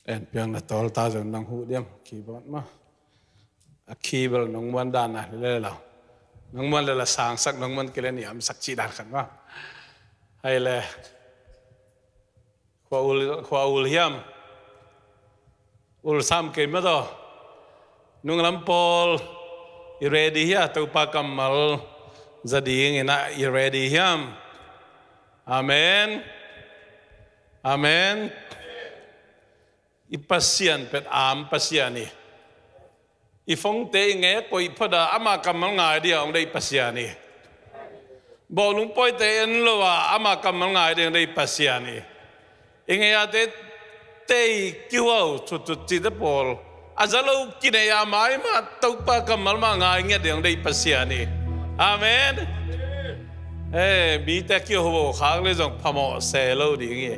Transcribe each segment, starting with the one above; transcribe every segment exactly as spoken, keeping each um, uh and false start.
En piang na tawl ta zong nang huh diam, keyboard ma. A keyboard nong muan dan a le lo. Nong muan le la sangsak, nong muan kile niamsak ci dan khat ma. Hai le. Khua ul, khua ul hiam. Ul sam kei ma daw. Nunglam pawl, i ready hia, Topa kammal za ding ina i ready hiam. Amen. Amen. I Pasian pet am Pasian i. I phone te i nge koih phot a ama kammal ngai dia hong deih Pasian i. Bawlung pawite en lo a ama kammal ngai dia hong deih Pasian i. I ngei a te tei kihuau thutthut cite pawl a za lo kinei a mai ma Topa kammal ma ngai ngiat dia hong deih Pasian i. Amen. Eh, mite kihuau khak le zong phamawh se lo ding i.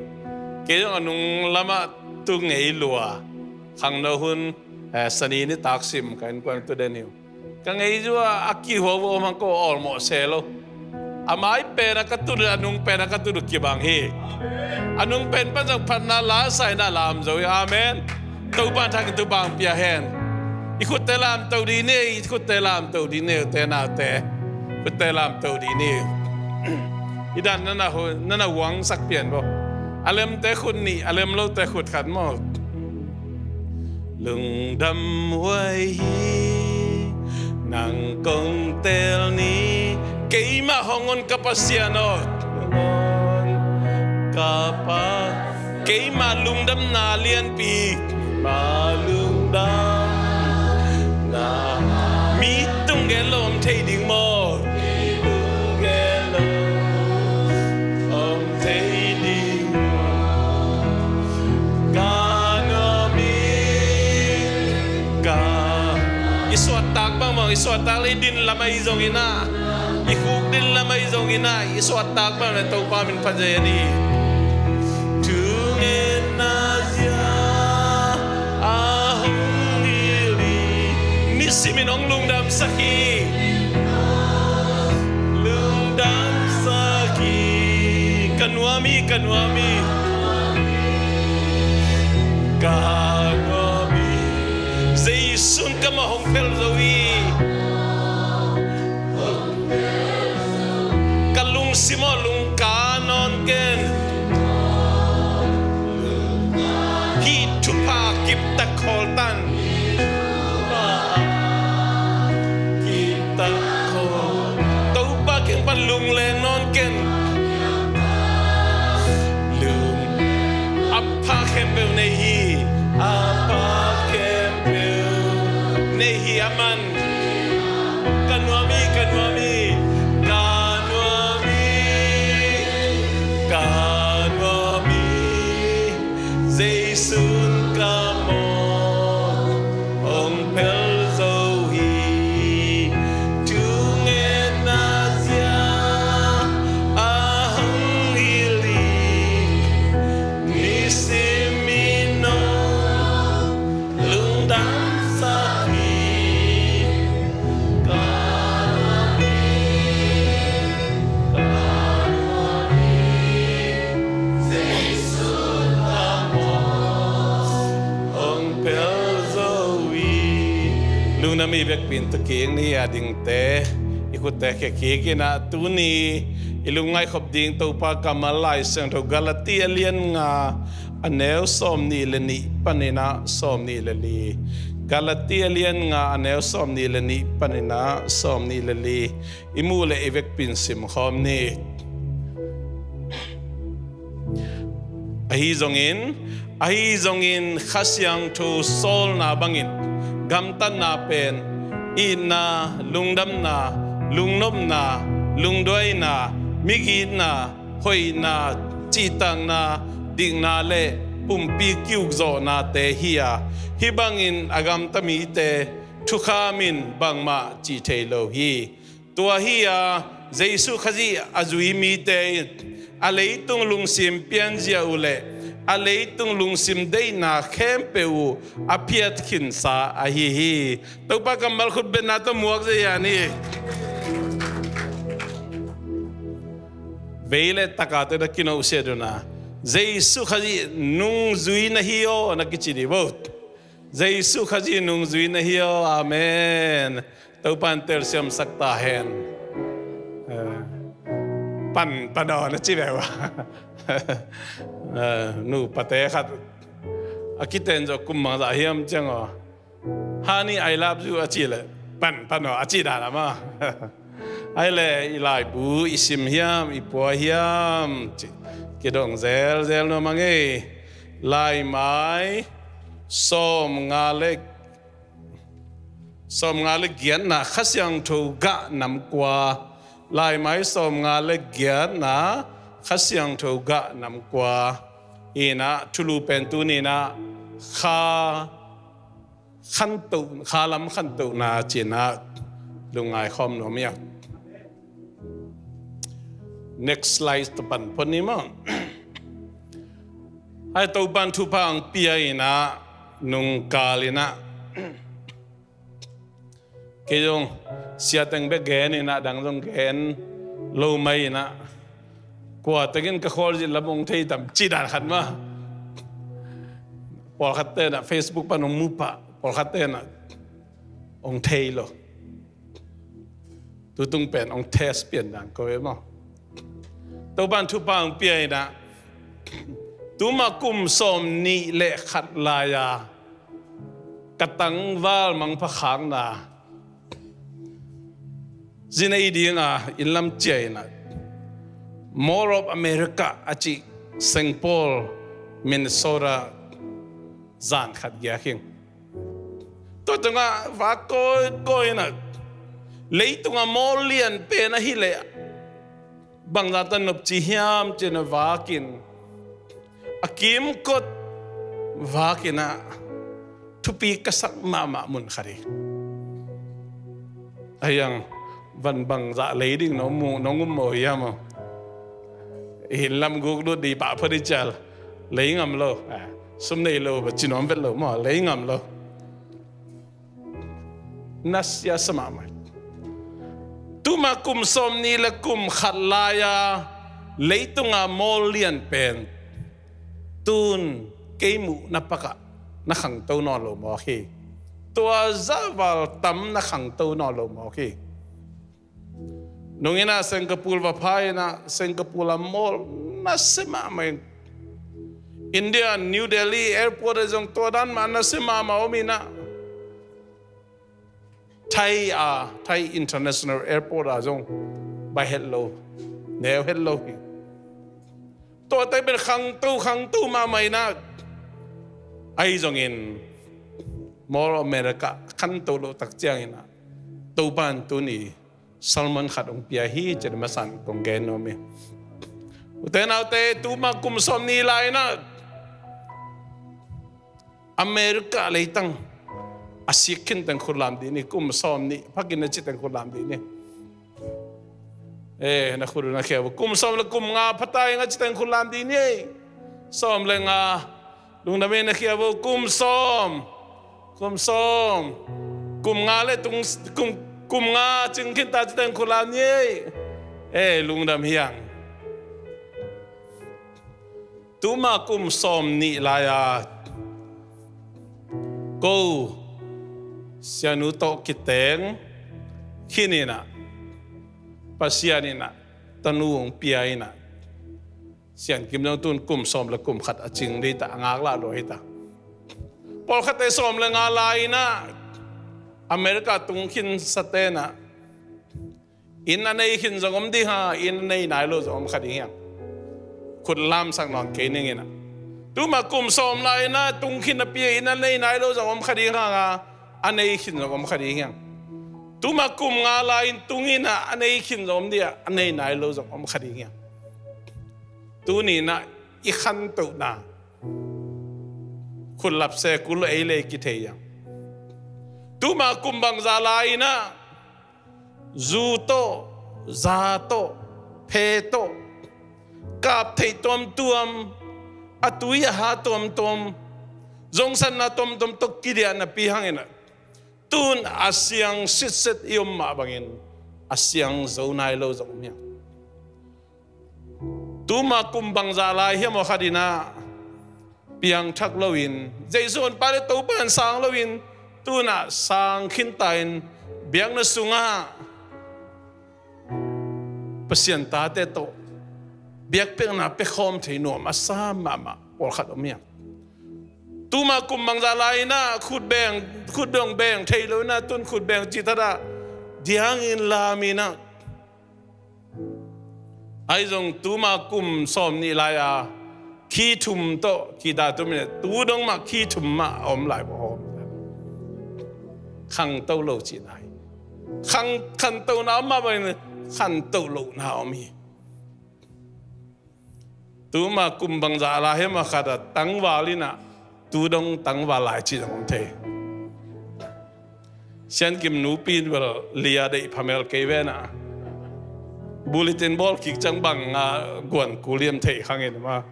Kei zong a nung lama tu ngei lua. Khangno hun, eh, sani ni taksim ka innkuan tu den hi uh. Ka ngei zua a kihuau a om hang ko awlmawh se lo. A mai pen a ka tut, a nung pen a ka tut uh kibang hi. A nung pen pan zong phatna la saina lam zo hi. Amen. Topa thakin tu bang pia hen. I khutte lam to di ni, i khutte lam to di ni, te na te. Khutte lam to di ni. I dan nana hu-, nana huangsak pian bo. A lemte khut nih, a lem lote khut khat maw. Lungdam huai hi, nang kong tel ni, keimah hong on ka Pasian aw. Ka Pa, keimah lungdamna lianpi, ma lungdamna. Mi tung gen lo om thei ding maw? Mi tung gen lo om thei ding. Ka nuam hi, ka. I suahtak bangbang, i suahtak le i din lam ahi zongin ah, i khuk din lam ahi zongin ah, i suahtak bang le Topa min phat zia hi. Thungetna zia a hong hilh hi. Nisimin hong lungdamsak hi. Lungdamsak hi. Ka nuam hi, ka nuam hi. Ka nuam hi. Jesu'n kamah hong phel zo hi. Ka lungsim aw lungka nawn ken. Hih thupha kiptak khawl tan. Kiptak khawl. Topa kiang pan lungleng nawn ken. Lung. A pha khempeuh nei hi. A pha khempeuh nei hi a man. Ka nuam hi, ka nuam hi, ka nuam hi, ka nuam hi. Jesu'n ka mawh hong phel zo hi. Thungetna zia a hong hilh hi. Nisimin hong lungdamsak hi. Ka nuam hi, ka nuam hi. Jesu'n ka mawh hong phel zo hi. Lungdam hi. Vekpi in tu kik ni a dingte, i khutte khia kik in ah tuni i lungngaih khop ding Topa kammal Lai Siangtho Galati a lian nga a neu sawmnih le nih panin ah sawmnih le li. Galati a lian nga a neu sawmnih le nih panin ah sawmnih le li. I muh leh i vekpi in sim khawm ni. Ahi zongin, ahi zongin Kha Siangtho sawlna bangin gamtatna pen itna, lungdamna, lungnopna, lungduaina, migitna, hoihna, cihtakna, dikna le pumpi kiukzawhnate hi a, hih bangin a gamta mite thukham in bangmah cih thei lo hi. Tua hi a, Jesuh Khazih a zui mite in a leitung lungsim pianzia uh le a leitung lungsim deihna khempeuh uh a phiat khinsa ahi hi. Topa kammal khut betna tawh muak zia hi a ni. Vei le taka te da kinohsiat una. Jesu Khazih nungzui na hi aw na kici dih bo. Jesu Khazih nungzui na hi aw. Amen. Topan telsiamsak ta hen. Eh, pan pan aw na ci ve ua. Eh, nupate khat a kiten zawh kum bangzah hiam ciang aw. Honey, I love you a ci leh pan pan aw a ci dan a ma. Ai le i laibu i sim hiam, i pua hiam ci kidong zelzel nuam a ngei. Laimai sawm nga le sawm nga le giatna Kha Siangtho gah nam kua. Laimai sawm nga le giatna Kha Siangtho gah nam kua. Inah thulu pen tuninah kha khantoh, khalam khantohna cinah lungngai khawm nuam ia. Next slide to pan phot ni maw. Ai Topan thupha ang pia inah nungkal inah kei zong siateng bek gen inah dang zong gen lo mai inah kua tengin ka khawl zin lam ong thei tam ci dan khat ma. Pawlkhat tenah Facebook pan ong mu pah, pawlkhat tenah ong thei lo. Tutung pen ong test pian dan ko ve maw. Topan thupha ong pia inah tuma kum sawm nih le khat lai-a ka tangval mangpha khakna zin a i dinga inn lam ciah inah Mall of America a cih Saint Paul, Minnesota zan khat giak hing. Tua tungah vak kawikawi inah leitunga mall lian pen ahi leh bangzah tan nopci hiam cin a vakin a kimkot vakinah thupi ka sak mahmah mun khat hi. Ahiang van bangzah lei ding nong um maw hiam aw. Hin lam guk lut di pah phot i cial lei ngam lo. Sum nei lo ba ci nuam vet lo maw, lei ngam lo. Nasia sa mahmah. Tuma kum sawm nih le kum khat lai-a leitunga mall lian pen tun kei muh na pakah na khangto nawn lo mawk hi. Tua zahval tam na khangto nawn lo mawk hi. Nung inah Singapore va pha inah Singapore a mall nasia mahmah in. India New Delhi airport a zong tua dan mah nasia mahmah om inah Thai a, Thai International Airport a zong bai het lo, neu het lo hi. Tua tei pen khangto khangto mahmah inah ai zongin Mall of America khangto lo tak ciang inah Topan tuni sermon khat ong pia hi cin masan kong gen nuam hi. Ute naute tuma kum sawm nih lai inah America leitang a sik khin teng khut lam dih ni, kum sawm nih phakin a ci teng khut lam dih ni. Eh, na khut na khia kum sawm le kum nga phatai nga ci teng khut lam dih ni ei. Sawm le nga lungdam ei na khia kum sawm. Kum sawm. Kum nga le tung kum kum nga cing khin ta ci teng khut lam ni ei. Eh, lungdam hiang. Tuma kum sawm nih lai-a ko sianu tawh kiteng khin inah Pasian inah tanu ong pia inah Sian Kim Jong tun kum sawm le kum khat a cing dita a ngaklah lua hita. Pawlkhatte sawm le nga lai inah America tung khin sa tenah inn a nei khin zong om ding hanga inn a nei nai lo zong om kha ding hiang. Khut lamsak nawn kei ning inah tuma kum sawm lai inah tung khin a pia inn a nei nai lo zong om kha ding hanga a nei khin zong om kha ding hiang. Tuma kum nga lai in tung inah a nei khin zong om dih a a nei nai lo zong om kha ding hiang. Tuni inah i khantohna khut lap se kul ei le kithei hiang. Tuma kum bangzah lai inah zu tawh, za tawh, phe tawh, kap theih tuamtuam, a tui a ha tuamtuam, zongsatna tuamtuam tawh kidiah napi hang inah tun a siang sitset i om mah bangin a siang zo nai lo zong om hiang. Tuma kum bangzah lai hiam aw khat in ah piangthak loin, Jesu honpa le Topa in sang loin, tu-in ah sang khinta in biakna sungah Pasian tate tawh biakpiakna piakhawm thei nuam a sa mahmah pawlkhat om hiam? Tuma kum bangzah lai in ah khut beng, khut dong beng thei lo in ah, tu-in khut beng cithat ah diangin lam in ah, ahi zong tuma kum sawmnih lai-a khi thum tawh kida tum in ah, tu dong mah khi thum mah a om lai bawh hawm. Khangto lo cihna hi. Khang, khantona om mah bangin khanto lohna om hi. Tuma kum bangzah lai hiam aw khat ah tangval in ah, tu dong tangval lai cih zong om thei. Siankim nupi in bel lia deih phamel kei ven ah, bulletin bawl kik ciang bang a guan kul hiam thei khang in mah.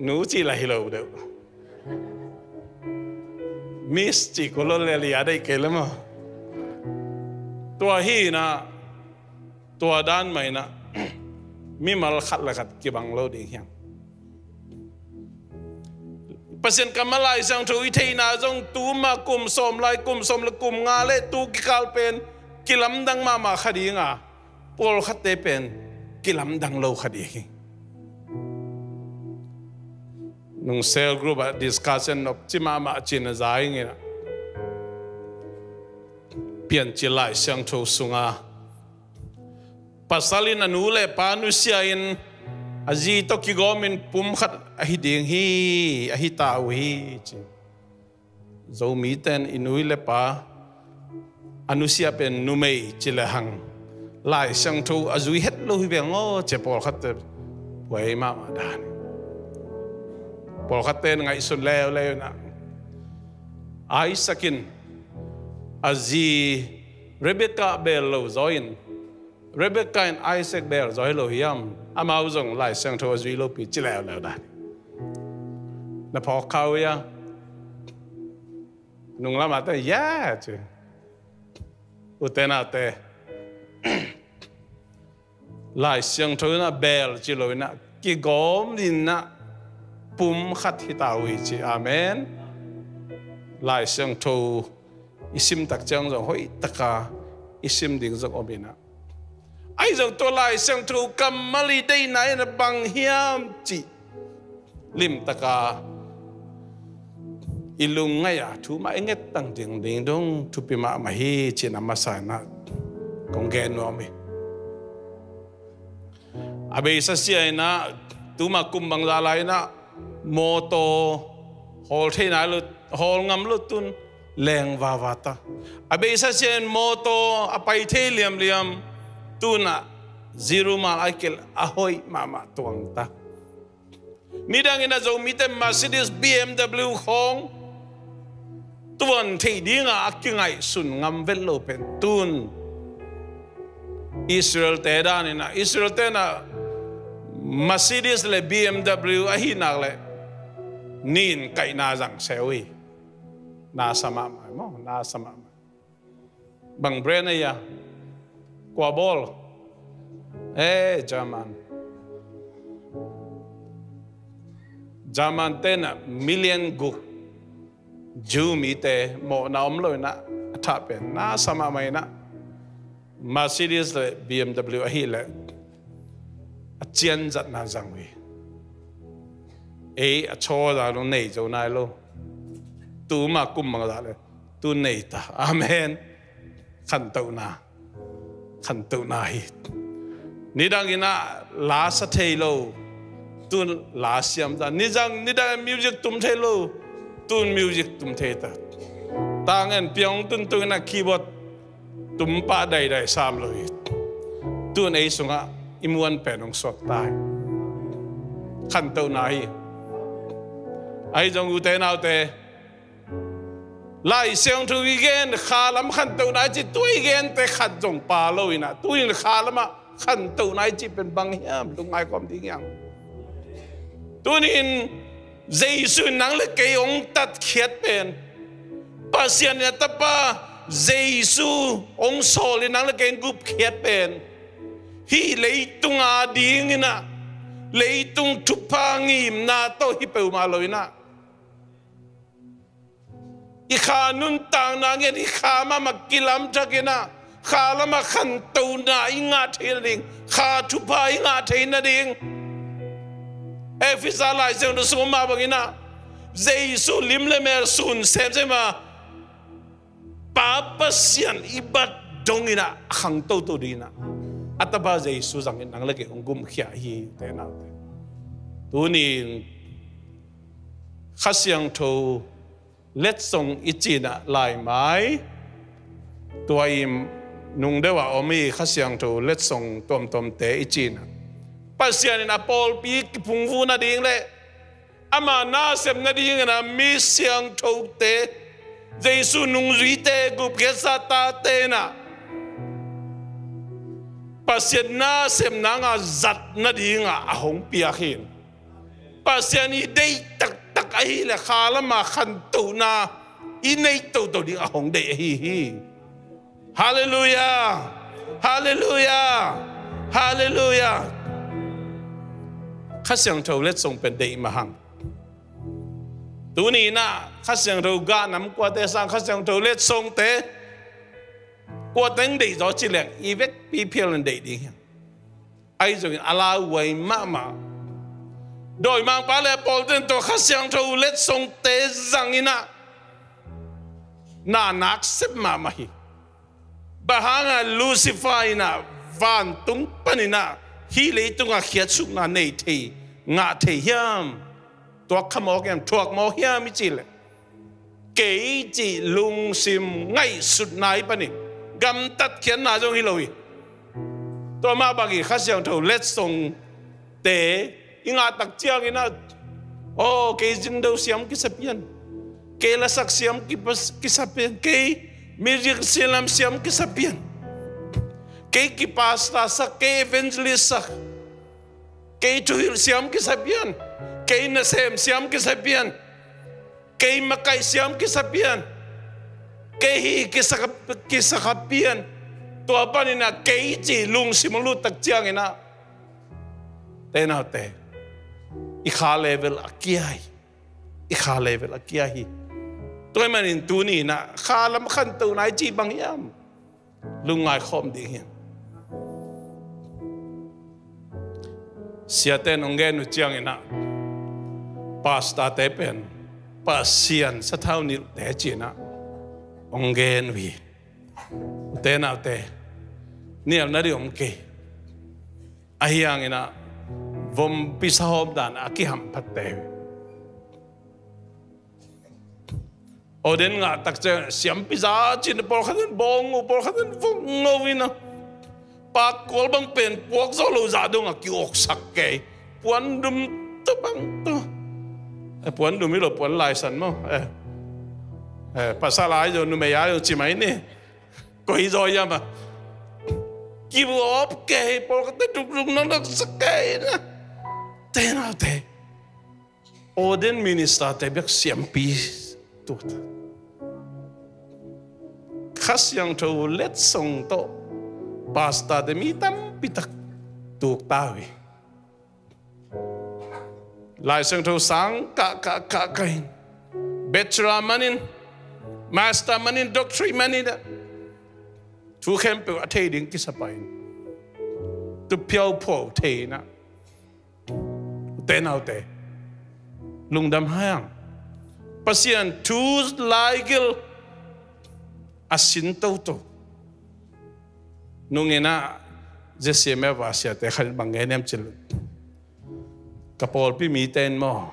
Nu cih lah hi lo deuh. Miss cih kul lo le lia deih kei le maw. Tua hi in ah, tua dan mah in ah mimal khat le khat kibang lo ding hiam? Pasian kammal Lai Siangtho i theihna zong tuma kum sawm lai, kum sawm le kum nga le tu kikal pen kilamdang mahmah kha ding a, pawlkhatte pen kilamdang lo kha ding hi. Nung cell group ah discussion nop ci mahmah cin a za ing in ah, Piancil Lai Siangtho sunga pasal in a nu le pa nusia in a zi tawh kigawmin pum khat ahi ding hi, ahi ta uh hi ci. Zomite in i nu le pa a nusia pen numei ci le hang Lai Siangtho a zui het lo hi veng aw ci a pawlkhatte buai mahmah dan hi. Pawlkhatte in ngaihsun leuleu in ah, Isaac in a zi Rebekah beel lo zaw in, Rebekah in Isaac beel zaw hi lo hiam? Amau zong Lai Siangtho a zui lopi ci leuleu dan hi. Na phawk kha uh hia? Nunglam ah te, ya ci. Ute naute, Lai Siangtho in ah beel ci lo in ah kigawm in ah pum khat hi ta uh hi ci. Amen. Lai Siangtho i sim tak ciang zong hoih taka i sim ding zong om in ah, ahi zong tua Lai Siangtho kammal i deihna in ah bang hiam cih limtaka i lungngaih a thu mah i ngettang ding ding dong thupi mahmah hi cih na masa in ah kong gen nuam hi. A beisa sia in ah tuma kum bangzah lai in ah mawtaw hawl thei nai lo, hawl ngam lo, tun leng vava ta. A beisa sia in mawtaw a pai thei liamliam, tun ah zirumal ai kel a hoih mahmah tuang ta. Nidang in ah Zomite Mercedes, B M W khawng tuan theih dinga a kingaihsun ngam vet lo pen tun Israel te dan in ah, Israel te in ah Mercedes le B M W ahi nak leh nin kaihna zang se uh hi. Na sa mahmah maw, na sa mahmah. Bang brand ahi a? Kua bawl? Eh, German. German te in ah million guk Jew mite mawhna om lo in ah a thah pen na sa mahmah in ah, Mercedes le B M W ahih leh a cianzatna zang uh hi. Ei a chaw zah dong nei zo nai lo. Tuma kum bangzah le tu nei ta. Amen. Khantohna, khantohna hi. Nidang in ah la sa thei lo, tun la siam ta. Nidang, nidang music tum thei lo, tun music tum thei ta. Tang en piang tun tung in ah keyboard tum pah daidai sam lo hi. Tun ei sungah i muan pen hong suak ta hi. Khantohna hi. Ahi zong ute naute, Lai Siangtho i gen khalam khantohna i ci, tua i gente khat zong pha lo in ah, tu in khalam ah khantohna i ci pen bang hiam? Lungngai khawm ding hiam? Tuni in Jesu in nang le kei hong tatkhiat pen, Pasian in a Tapa Jesu hong sawl in nang le kei hong gupkhiat pen, hih leitung a ding in ah Leitung thupha ngimna tawh hi peuhmah lo in ah, i kha nuntakna ngen, i kha mahmah kilamthak in ah, kha lamah khantohna i ngah theih nading, kha thupha i ngah theih nading. Efesa Lai Siangtho sung mah bangin ah, Jesu lim le mel sun semsem a, Pa Pasian i bat dongin ah a khang toto dingin ah, a Tapa Jesu zangin nang le kei hong gumkhia hi, te naute. Tuni-in Kha Siangtho letsong i cih in ah laimai, tua i nung deuh ah om i Kha Siangtho letsong tuamtuamte i cih in ah, Pasian in a pawlpi kiphungvuh nading le ama nasep nadingin ah mi siangthote, Jesu nungzuite, gupkhiatsa tate in ah Pasian nasepna ngah zat nadingah a hong piak hi. Pasian i deih taktak ahih leh kha lamah khantohna i neih toto ding a hong deih ahi hi. Halleluiah! Halleluiah! Halleluiah! Kha Siangtho letsong pen deih mah hang. Tuni-in ah Kha Siangtho gah nam kuate sang Kha Siangtho letsongte kuate hong deih zaw ci leng i vekpi phial in deih ding hi. Ahi zongin a lauhuai mahmah. Dawimangpa le a pawlte in tua Kha Siangtho letsongte zangin ah na nak sep mahmah hi. Bang hangah Lucifer in ah vantung panin ah hih leitungah khiatsukna nei thei, ngah thei hiam? Tuak kha mawk hiam, thuak mawk hiam i cih leh, kei cih lungsim ngaihsutna i panin gamtat khiatna zong hi lo hi. Tua mah bangin Kha Siangtho letsongte i ngah tak ciangin ah, aw, kei zingdo siam kisa pian, kei lasak siam kipas-, kisa pian, kei music silam siam kisa pian, kei kipasta sak, kei evangelist sak, kei thuhilh siam kisa pian, kei nasem siam kisa pian, kei makaih siam kisa pian, kei hih kisa, kisa kha pian. Tua panin ah kei cih lungsim hong lut tak ciangin ah, te naute, i kha level a kia hi. I kha level a kia hi. Tua ahih manin tuni-in ah kha lam khantohna i cih bang hiam? Lungngai khawm ding hi. Siate in hong gen uh ciangin ah, pastorte pen Pasian sathau nilhte ci-in ah hong gen uh hi. Ute naute, nial nading om kei. Ahi hangin ah vompi sahawm dan a kihamphatte uh hi. Ordain ngah tak ciang siampi za ci-in pawlkhat in bawng uh, pawlkhat in vung uh in ah, pakkual bang pen puak zawh loh zah dongah ki-awksak kei. Puandum tawh bang tawh. Eh, puandum hi lo, puan laisan maw? Eh, eh, pasal ai zo, numei ai zo ci mai ni. Koi zaw hiam a, ki-awk kei, pawlkhatte dukduk naknak sa kei in ah. Te naute, ordain ministerte bek siampi tuk ta. Kha Siangtho letsong tawh pastorte mi tampi tak tuk ta uh hi. Lai Siangtho sang kah, kah, kah, kah in, bachelor manin, master manin, doctorate manin ah, thu khempeuh a thei ding kisa pah in, tu phiauphuau thei in ah, ute naute, lungdam hang. Pasian thu laigil a sin toto. Nung in ah Z C M F a siate khat in bang gen hiam cih leh, ka pawlpi mite in maw,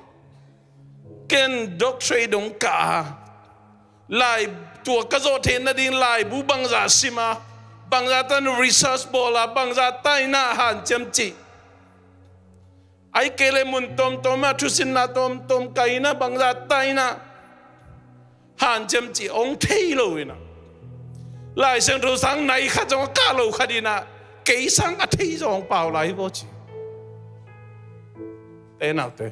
ken doctorate dong kah a, lai, tua ka zawh theih nading laibu bangzah sim a, bangzah tan research bawl a, bangzah tan in ah hanciam cih, ahih kei leh mun tuamtuam ah thusinna tuamtuam kai in ah, bangzah tan in ah hanciam cih hong thei lo in ah, Lai Siangtho sang nai khat zong a kah lo khat in ah, kei sang a thei zong pau lai hi vaw ci. Te naute,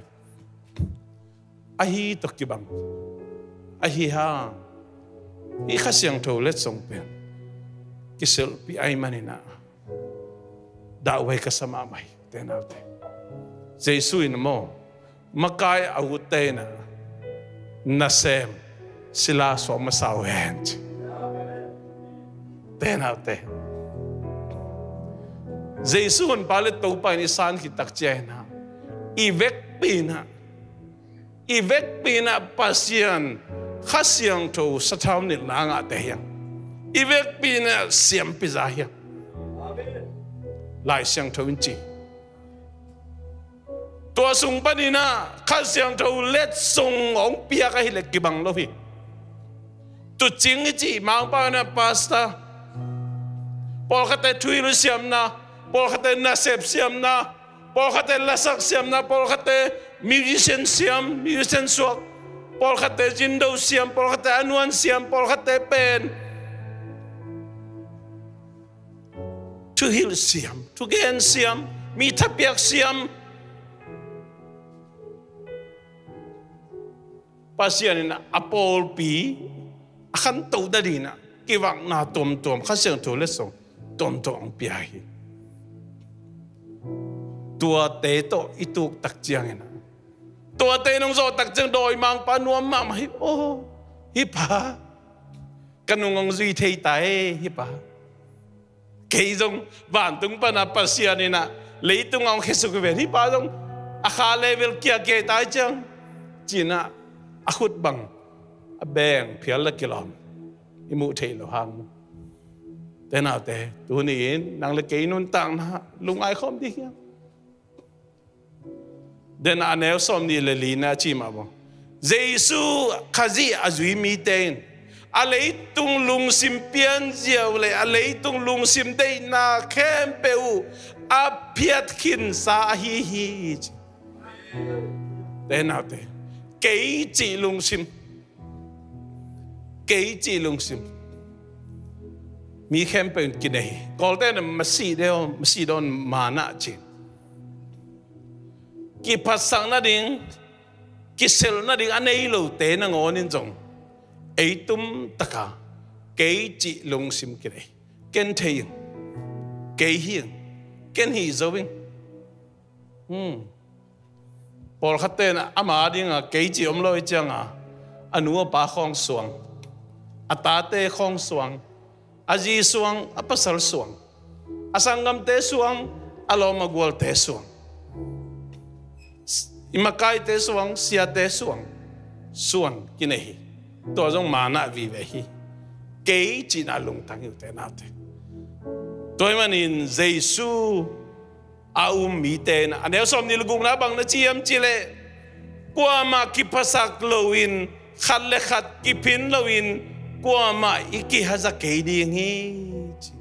ahi tawh kibang, ahi hang, hih Kha Siangtho letsong pen kisilhpih ahih manin ah, dahhuai ka sa mahmah hi, te naute. Jesu in maw, makai a utte in ah, nasem sila suak masa uh hen, ci. Te naute, Jesu Honpa le Topa in i san khit tak ciangin ah, i vekpi in ah, i vekpi in ah Pasian Kha Siangtho sathau nilhna a ngahte hi hang. I vekpi in ah siampi za hi hang. Lai Siangtho in ci. Tua sung panin ah Kha Siangtho letsong hong piak ahih leh kibang lo hi. Tuucing i cih Mangpau in ah pastor, pawlkhatte thuhilh siamna, pawlkhatte nasep siamna, pawlkhatte lasak siamna, pawlkhatte musician siam, musician suak, pawlkhatte zindo siam, pawlkhatte a nuan siam, pawlkhatte pen thuhilh siam, thugen siam, mi thapiak siam. Pasian in a pawlpi a khantoh nadingin ah kivakna tuamtuam, Kha Siangtho letsong tuamtuam hong pia hi. Tuate tawh i tuk tak ciangin ah, tuate nong zawh tak ciang dawimangpa nuam mahmah hi. Aw, hih pa ka nung hong zui thei ta e, hih pa. Kei zong vantung pan a Pasian in ah leitung ah hong khesuk hi ven, hih pa zong a kha level kia kei ta hi ciang, ci-in ah a khut bang a beng phial la kilawm i muh theih loh hang. Te naute, tuni-in nang le kei nuntakna lungngai khawm ding hiam? Tua a neu sawmnih le lina a ci mah bang, Jesu Khazih a zui mite in a leitung lungsim pianzia uh le a leitung lungsim deihna khempeuh uh a phiat khinsa ahi hi, ci. Te naute, kei cih lungsim, kei cih lungsim mi khempeuh in kinei hi. Kawlte in ah masidawn, masidawn maanah ci. Kiphatsak nading, kiselh nading a nei lote nangawn in zong ei tum taka kei cih lungsim kinei. Ken thei ing, kei hi ing, ken hih zo ing. Hmm. Pawlkhatte in ah ama dinga kei cih om lo hi cianga a nu a pa khawng suang, a tate khawng suang, a zi suang, a pasal suang, a sanggamte suang, a lawm a gualte suang, i makaite suang, siate suang, suan kinei hi. Tua zong maanah vive hi. Kei cihna lungtang hi uh te naute. Tua ahih manin Jesu a um mite in a neu sawmnih le gukna bang na ci hiam cih leh, kuamah kiphasak loin, khat le khat kiphin loin, kuamah i kihaza kei ding hi, ci.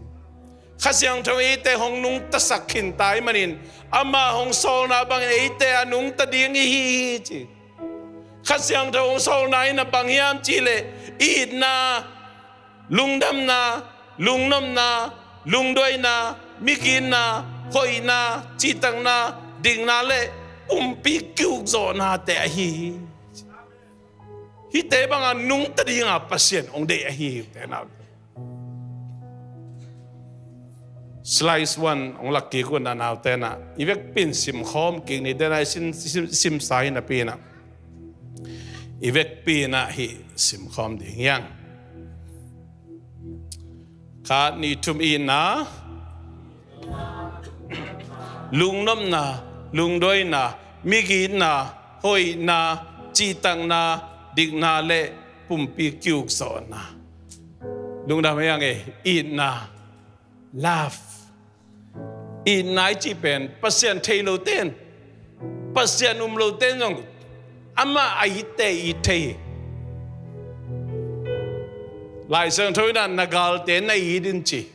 Kha Siangtho in eite hong nungtasak khin ta ahih manin, ama hong sawlna bangin eite a nungta ding i hi hi, ci. Kha Siangtho hong sawlna in a bang hiam cih leh, i itna, lungdamna, lungnopna, lungduaina, migitna, hoihna, cihtakna, dikna le pumpi ki-ukzawhnate ahi hi. Hihte banga nungta dinga Pasian hong deih ahi hi, te naute. Slice one hong lak kik un, a naute in ah i vekpi in simkhawm kik ni, te na i sim, sim, simsa hi napi in ah i vekpi in ah hih simkhawm ding hi hang. Khat, nih, thum. Itna, lungnopna, lungduaina, migitna, hoihna, cihtakna, dikna le pumpi ki-ukzawhna. Lungdam hi hang e. Itna, love. Itna i cih pen Pasian thei lote in, Pasian um lote in zong amah a itte it thei hi. Lai Siangtho in ah na galte na it in, ci.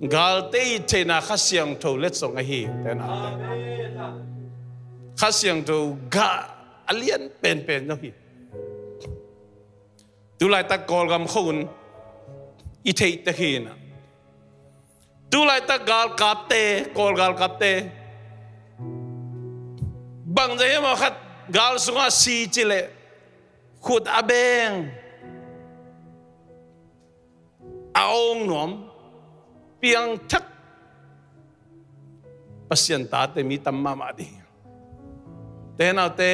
Galte it theihna Kha Siangtho letsong ahi hi, te naute. Kha Siangtho gah a lian penpen zong hi. Tulaitak Kawlgam khua-un i theih tek hi in ah, tulaitak galkapte, Kawl galkapte, bangzah hiam a khat gal sungah si cih leh khut a beng, a awng nuam, piangthak, Pasian tate mi tam mahmah ding. Te naute,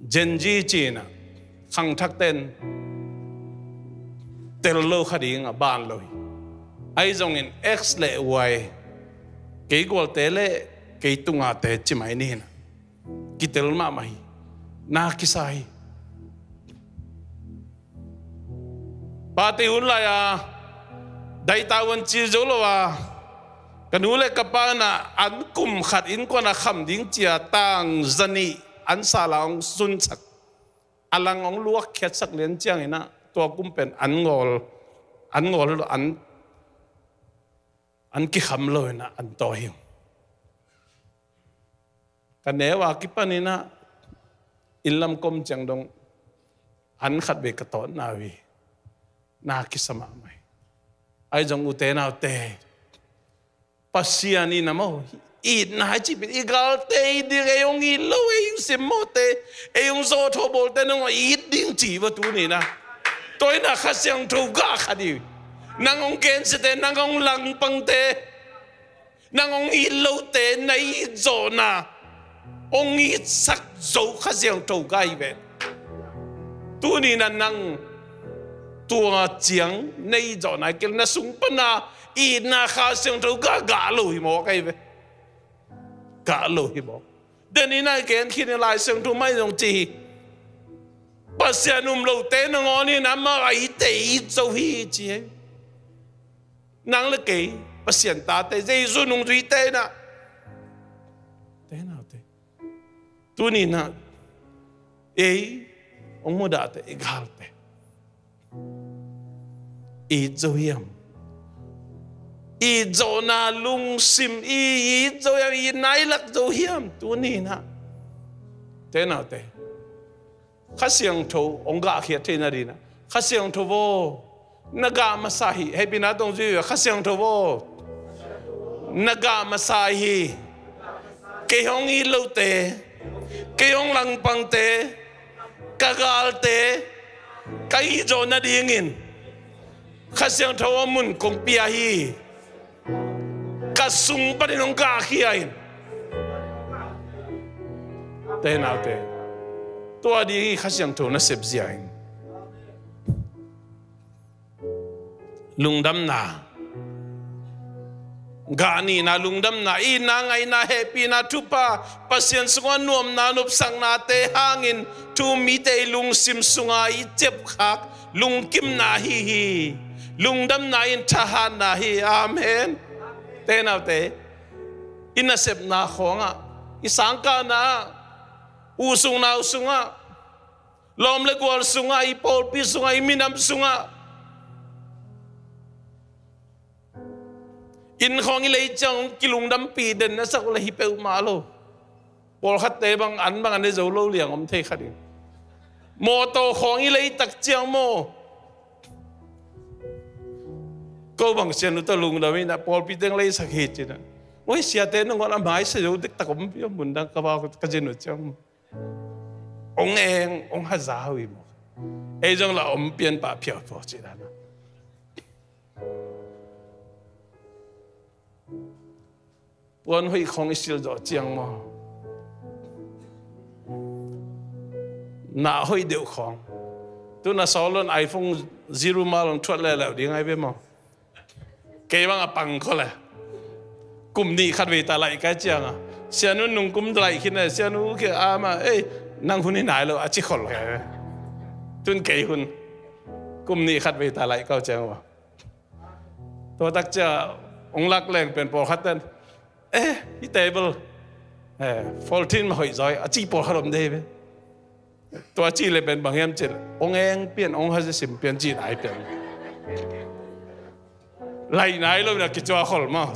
Gen Z ci-in ah khangthakte in tel lo kha ding a ban lo hi. Ahi zongin X le Y, kei gualte le kei tungate ci mai ni in ah, kitel mahmah hi. Na kisa hi. Pate hun lai-a daita uan cil zo lo a, ka nu le ka pa in ah an kum khat innkuan a kham ding ci-a tang zanih an sal a hong sunsak, a lang hong luakkhiatsak lian ciangin ah tua kum pen an ngawl, an ngawl lo, an, an kikham lo in ah an tawi hi. Ka neu a kipanin ah inn lam ka om ciang dong an khatvei ka tawtna uh hi. Na kisa mahmah hi. Ahi zong ute naute, Pasian in ah maw, itna i cih pen i galte it ding, ei hong it lo, ei hong simmawhte, ei hong zawhthawh bawlte nang hong it ding ci va tuni in ah. Tua in ah Kha Siangtho gah kha ding. Nang hong gensiate, nang hong langpangte, nang hong it lote na it zawhna hong itsak zo Kha Siangtho gah hi ve. Tuni in ah nang tua ciang na it zawhna hi kei leh na sung pan a itna Kha Siangtho gah gah lo hi mawk ahi ve. Gah lo hi mawk. Denin ah gen khin hi, Lai Siangtho mah in zong ci hi. Pasian um lote nangawn in ah amah a itte it zo hi ci hi. Nang le kei Pasian tate, Jesu nungzuite in ah, te naute, tuni in ah ei hong mudahte, i galte it zo hiam? It zawhna lungsim i it zo hiam? Itna i lak zo hiam tuni in ah? Te naute, Kha Siangtho hong gahkhiat theihna ding in ah Kha Siangtho aw, na gah masa hi. Hehpihna tawh zui ve, Kha Siangtho aw, na gah masa hi. Kei hong it lote, kei hong langpangte, ka galte ka it zawh nadingin Kha Siangtho aw mun kong pia hi. Ka sung panin hong gahkhia in. Te naute, tua ding hi Kha Siangtho nasep zia in. Lungdamna, gah nihna, lungdamna, itna, ngaihna, hehpihna, thupha, Pasian sungah nuamna, nopsaknate hangin thu-um mite i lungsim sunga i ciapkhak lungkimna ahi hi. Lungdamna in thahatna hi. Amen. Te naute, i nasepna khawngah, i sangkahna ah, u sung nau sungah, lawm le gual sungah, i pawlpi sungah, i minam sungah, inn khawng i lei ciang hong kilungdampih den na sak uh leh hi peuhmah lo. Pawlkhatte bang an bang an ne zo lo liang om thei kha ding. Mawtaw khawng i lei tak ciang maw, ko bang sianu tawh lungdam in ah pawlpi teng leisak hi ci-in ah, oi, siate nangawn a maisa zo dektak om pi a, mun dang ka va ka zin uh ciang maw, hong eng, hong haza uh hi maw. Ei zong lah om pian pah phiau phaw ci dan a. Puan hoih khawng i silh zawh ciang maw, nah hoih deuh khawng. Tu-in ah Solomon iPhone zero mal hong thuat leuleu ding ahi ve maw. Kei bang a pang khol e. Kum nih khatvei ta laih kai ciang a, sianu nung kum laih khin e, sianu kia ama, ei, nang hun hi nai lo a ci khol e. Tu-in kei hun kum nih khatvei ta laih kau ciang uh a, tua tak ciang hong lak leng pen pawlkhat ten, eh, hih table, eh, fourteen mah hoih zaw hi a ci pawlkhat om dei ve. Tua ci le pen bang hiam cih leh hong eng pian, hong haza sim pian ci nai pian. Laih nai lo in a kicuah khol maw.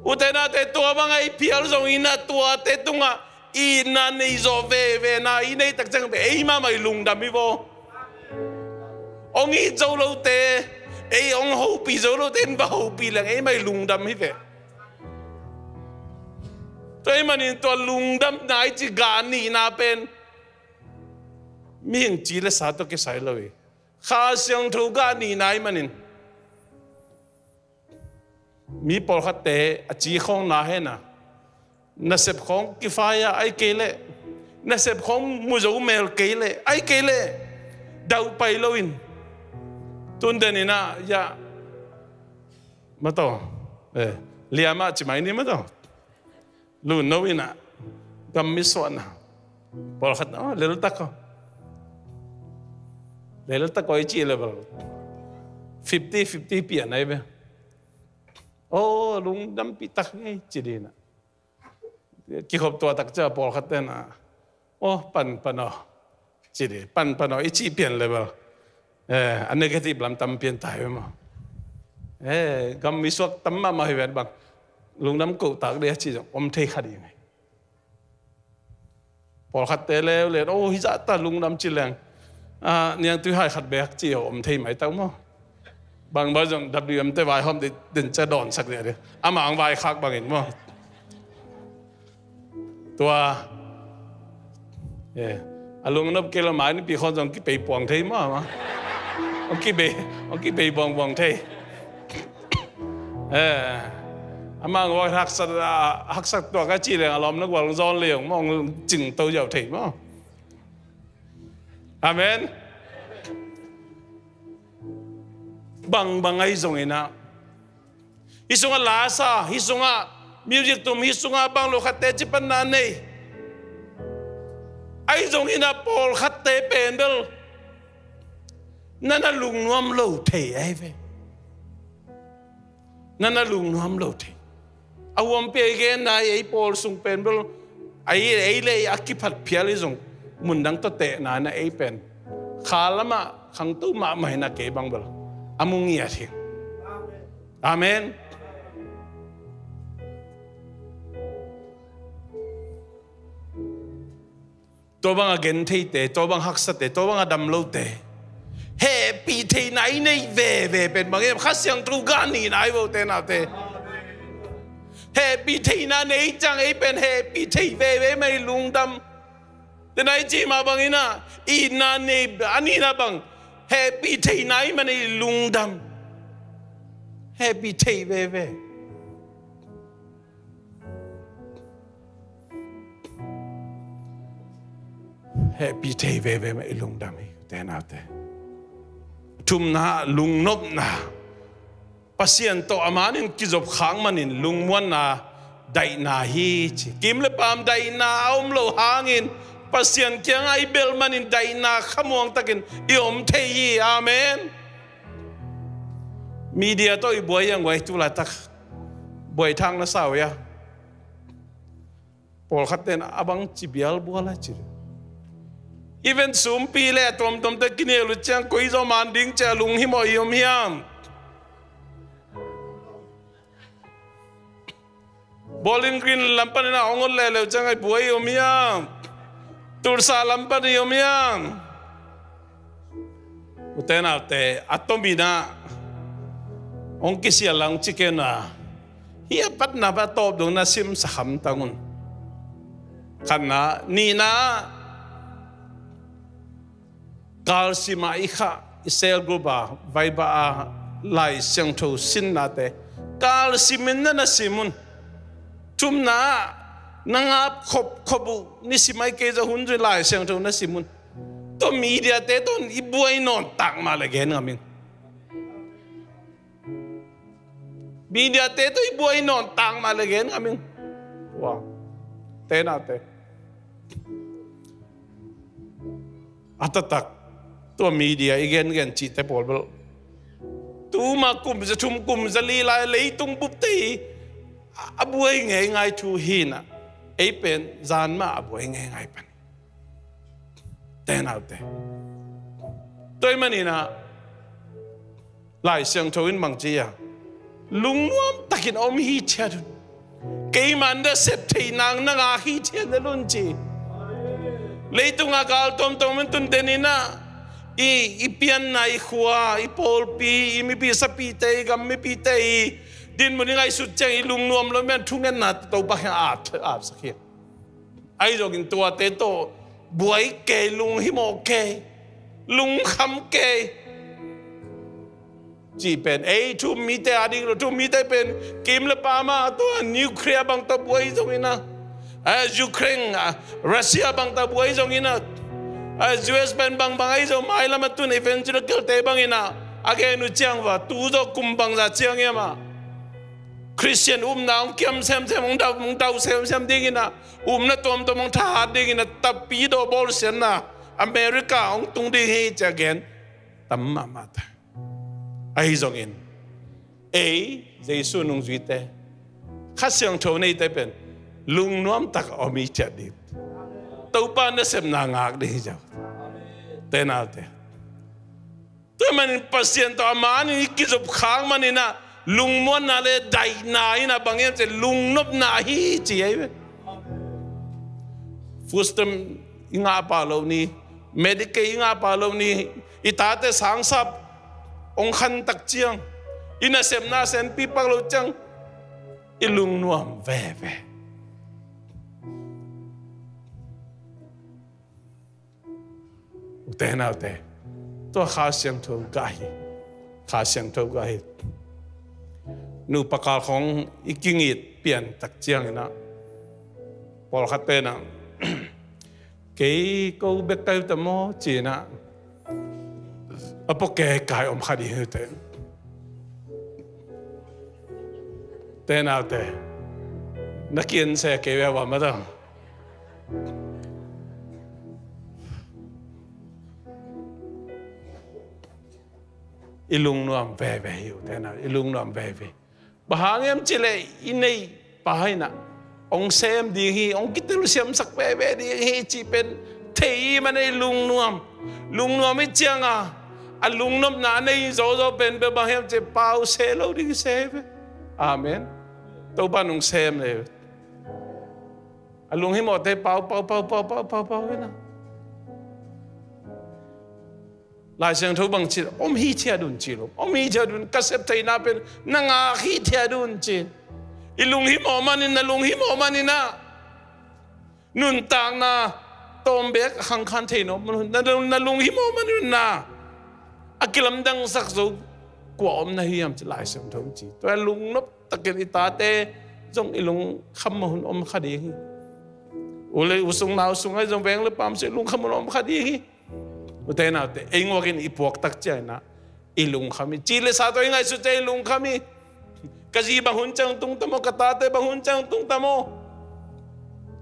Ute naute, tua bang a i phial zongin ah tuate tungah itna nei zawh veve na i neih tak ciang pen ei mahmah i lungdam hi vaw. Hong it zo lote, ei hong hopih zo lote in va hopih leng ei mah i lungdam hi ve. Tua ahih manin tua lungdamna i cih gah nihna pen mihing ci le sa tawh kisai lo hi. Kha Siangtho gah nihna ahih manin, Mi pawlkhatte a ci khawng na hena, nasep khawng kifai a, ai kei leh nasep khawng mu zo mel kei leh, ai kei leh daupai loin tun den inah ya, mataw, eh, liamah ci mai ni mataw. Lunno inah gam mi suahna pawlkhat, oh, leltak aw, leltak aw i cih level fifty fifty pian ai ve. Oh, lungdampih tak ngei ci dinah. Kikhop tuahtak cia pawlkhat tenah, oh, panpan aw ci di, panpan aw i cih pian level. Eh, a negative lam tam pian tai ve maw. Eh, gam mi suak tam mahmah hi vet bang. Lungdam kohtak di a cih zong om thei kha di ngai. Pawlkhatte leuleu, oh, hizahta lungdam ci leng, ah, niangtui hai khat bek ci om thei mai tau maw. Bangbang zong W M te vaihawm den cia dawnsak deh deh. Amah ang vaikhak bangin maw. Tua, eh, a lungnop kei lo mai nipi khawng zong kipei puang thei maw, maw. Ong kipei, ong kipei puang puang thei. Eh, amah ang vai haksa, ah, haksa tuak a ci leng a lawm na gual zawn leong maw, ong cingto ziau thei maw. Amen. Bangbang ahi zong inah, hih sungah lasa, hih sungah music tum, hih sungah bang lo khatte ci panna nei. Ahi zong inah pawlkhatte pen bel na na lungnuam lo thei ahi ve. Na na lungnuam lo thei. A huampi a i genna ei pawl sung pen bel, ei, ei le ei a kiphat phial i zong mundang tawh tehna na ei pen kha lamah khangto mahmah hi na kei bang bel a mu ngiat hi. Amen. Tua bang a gen theite, tua bang haksate, tua bang a dam lote, hehpih theihna i neih veve pen bang hiam? Kha Siangtho gah nihna hi vote naute. Hehpih theihna nei ciang ei pen hehpih thei veve mah i lungdam. Tena i cih mah bang inah itna nei a nihna bang hehpih theihna i man i lungdam. Hehpih thei veve. Hehpih thei veve mah i lungdam hi, ute naute. Thumna, lungnopna. Pasian tawh a manin kizop khak manin lungmuanna daihna hi ci. Kim le paam daihna a om loh hangin Pasian kiangah i belh manin daihna khamuang takin i om thei hi. Amen. Media tawh i buai a nguai tu laitak buai thang na sau ia. Pawlkhat ten a bang ci bialbual a ci. Even sumpi le a tuamtuamte kinel uh ciang koi zaw man ding cia lunghimawh i om hiam? Bowling Green lam panin a hong ot lehleuh ciang a buai i om hiam? Tulsa lam pan i om hiam? Ute naute, a tomin ah hong kisial a hong ci kei un a, hih a patna pa tawp dong na simsa khamtang un. Khatna, nihna, kalsim ah i khah, i cell group ah, Viber ah, Lai Siangtho sinnate kalsim in na na sim un. Thumna, na ngap khop khop uh, nisim ah i kei zah hun zui Lai Siangtho na sim un. Tua mediate tawh i buai nawn tak mah le gen ngam ing. Mediate tawh i buai nawn tak mah le gen ngam ing. Ute naute, a taktak tua media i gengen cihte pawl bel tuma kum za thum kum za li lai leitung bupte hi a buai ngeingai thu hi na. Ei pen zan mah a buai ngeingai pan. Ute naute, tua ahih manin ah Lai Siangtho in bang ci hiam? Lungnuam takin om hithiat un. Keima nasep theih nang na ngak hithiat lel un ci. Leitung a gal tuamtuam in tun den in ah i, i pianna, i khua, i pawlpi, i mipi sapite, i gam mipite i dinmun i ngaihsut ciang i lungnuam lo mian thungetna Topa kiang a ap, apsak hi. Ahi zongin tuate tawh buai kei, lunghimawh kei, lungkham kei. Cih pen ei thu-um mite a ding lo, thu-um mite pen kim le pam a, tua nuclear bang tawh buai zongin a, eh, Ukraine, ah, Russia bang tawh buai zongin a, eh, U S pen bangbang ahi zong, mailam a tun evangelical te bangin a, a gen uh ciang va, tu zawh kum bangzah ciang hiam a, Christian upna hong kiam semsem, hong dau, hong dau semsem dingin a, upna tuamtuam hong thahat dingin a, tapidaw bawlsiatna America hong tung ding hi ci a gen tam mahmah ta. Ahi zongin ei Jesu nungzuite, Kha Siangtho neite pen lungnuam tak a om i ciat ding. Topa nasepna ngak ding hi zaw. Te naute, tua manin Pasian tawh a manin i kizop khak manin a, lungmuanna le daihna in a, bang hiam cih leh lungnopna hi ci ahi ve. Food stamp i ngah pah loh ni, Medicaid i ngah pah loh ni, i tate sangsap hong khan tak ciang, i nasepna senpi pak loh ciang, i lungnuam veve. Ute naute, tua Kha Siangtho gah hi. Kha Siangtho gah hi. Nupa kal khawng i kingit pian tak ciangin a, pawlkhat pen a, kei ko bek ka hi uh ta maw ci-in a, a pua kei kai om kha ding hi uh teh. Te naute, na kian se kei ve ua ma ta. I lungnuam veve hi uh, te na, i lungnuam veve. Bang hang hiam cih leh i neih pa in a, hong sem ding hi, hong kitelsiamsak veve ding hi cih pen thei i hih manin i lungnuam. Lungnuam i ciang a, a lungnopna a nei zawzaw pen bel bang hiam cih leh pau se lo ding hi se ve. Amen. Topa in hong sem le. A lunghimawhte pau, pau, pau hi na. Lai Siangtho bang ci, om hithiat un ci lo. Om hithiat un, ka sep theihna pen na ngak hithiat un ci. I lunghimawh manin, na lunghimawh manin a, nuntakna tawm beek khangkhan thei nawn lo. Na, na, na lunghimawh manin a, a kilamdangsak zo kua om na hiam ci Lai Siangtho ci. Tua lungnop takin i tate zong i lungkham mah hun om kha ding hi. U le u sung nau sung ahi zong veng le pam sung i lungkham hun om kha ding hi. Ute naute, ei ngawkin i puak tak ciangin a, i lungkham hi. Ci le sa tawh i ngaihsut ciang i lungkham hi. Ka zi bang hun ciang tung ta maw, ka tate bang hun ciang tung ta maw.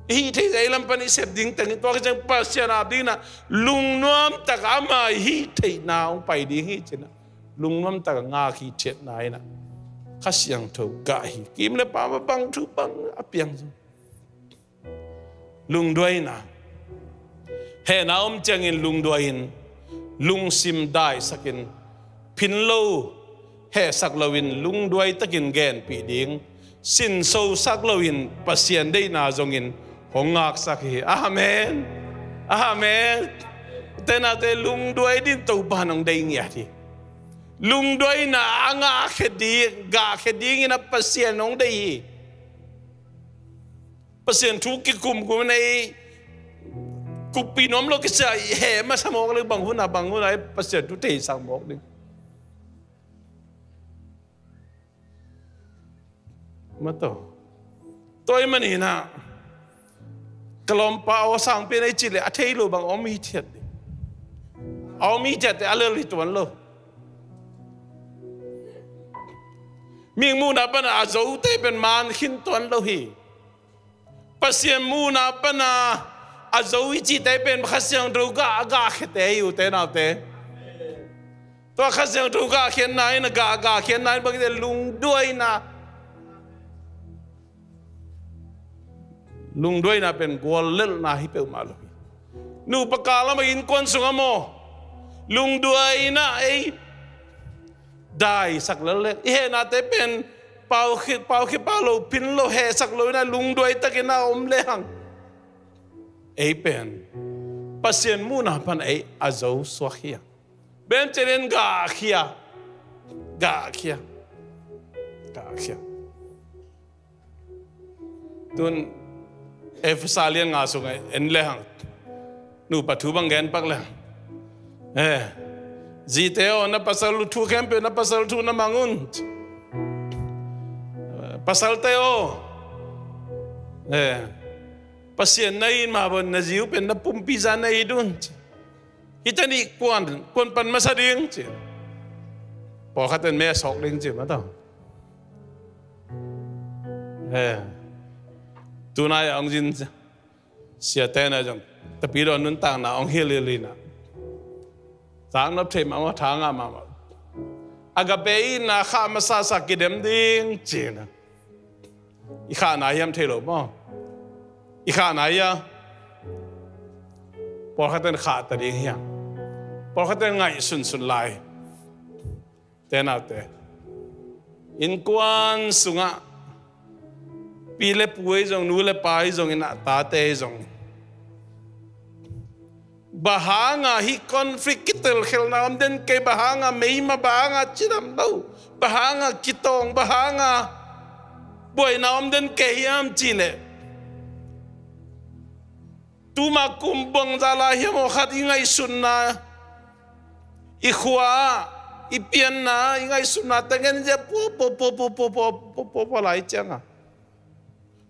I hih theih zah i lam pan i sep ding teng hi, tua ka ciang Pasian ap dingin a, lungnuam tak a ama i hih theihna hong pai ding hi ci-in a, lungnuam tak a ngak hithiatna in a, Kha Siangtho gah hi. Kim le pam a bang thu bang a piang zong. Lungduaina. Hehna om ciangin lungduai-in, lungsim daisakin, phin lo hehsak loin lungduai takin genpih ding, sinsosak loin Pasian deihna zongin hong ngaksak hi. Amen. Amen. Te naute, lungduai ding Topa in hong deih ngiat hi. Lungduaina a ngahkhia ding, gahkhia dingin a Pasian hong deih hi. Pasian thu kikumkum in ei kukpi nuam lo kisia i heh masa mawk le, bang hun a, bang hun a i Pasian thu theisak mawk ding. Maw taw. Tua ahih manin a, ka lawmpa aw sangpi in ei cih leh a thei lo bang om hithiat ding. A om hithiat teh a lel hi tuan lo. Mihing muhna pan a, a zote pen man khin tuan lo hi. Pasian muhna pan a, a zo i cihte pen Kha Siangtho gah, a gahkhiate hi, ute naute. Tua Kha Siangtho gahkhiatna in a, gah, gahkhiatna in bang i cih leh lungduaina. Lungduaina pen guallelhna hi peuhmah lo hi. Nupa kal ah maw, innkuan sung ah maw, lungduaina ei daisak lel leh, i hehnate pen pau khia, pau khia pah lo, phin lo, hehsak lo in a, lungduai takin a om lehang, ei pen Pasian muhna pan ei a zo suak hi a. Bang hang hiam cih leh gahkhia, gahkhia, gahkhia. Tun Efesa lian nga sung ah en lehang, nupa thu bang gen pak lehang, eh, Zite aw, na pasal thu khempeuh, na pasal thu na mang un. Pasalte aw, eh, Pasian na it mah bangin na zi uh pen na pumpi zah na it un. Hihte nih kuan, kuan pan masa ding ci. Pawlkhat in me a sawk ding ci mah tawh. Eh, tunai a hong zin siate na zong Tapidaw nuntakna hong hilh hilh in ah, zaknop thei mahmah, tha ngah mahmah. Agape itna khah masasa kidem ding ci-in ah, i khahna hiam thei lo maw? I khahna hia? Pawlkhat in khah ta ding hiam? Pawlkhat in ngaihsunsun lai. Te naute, innkuan sungah pi le pu ahi zong, nu le pa ahi zongin ah, tate ahi zong, bang hanga hih conflict, kitelkhialhna om den kei, bang hanga meima, bang hanga cidam lo, bang hanga kitawng, bang hanga buaina om den kei hiam cih leh, tuma kum bangzah lai hiam aw, khat i ngaihsutna, i khua ah, i pianna, i ngaihsutna teng en zia pua, pua, pua, pua lai cianga,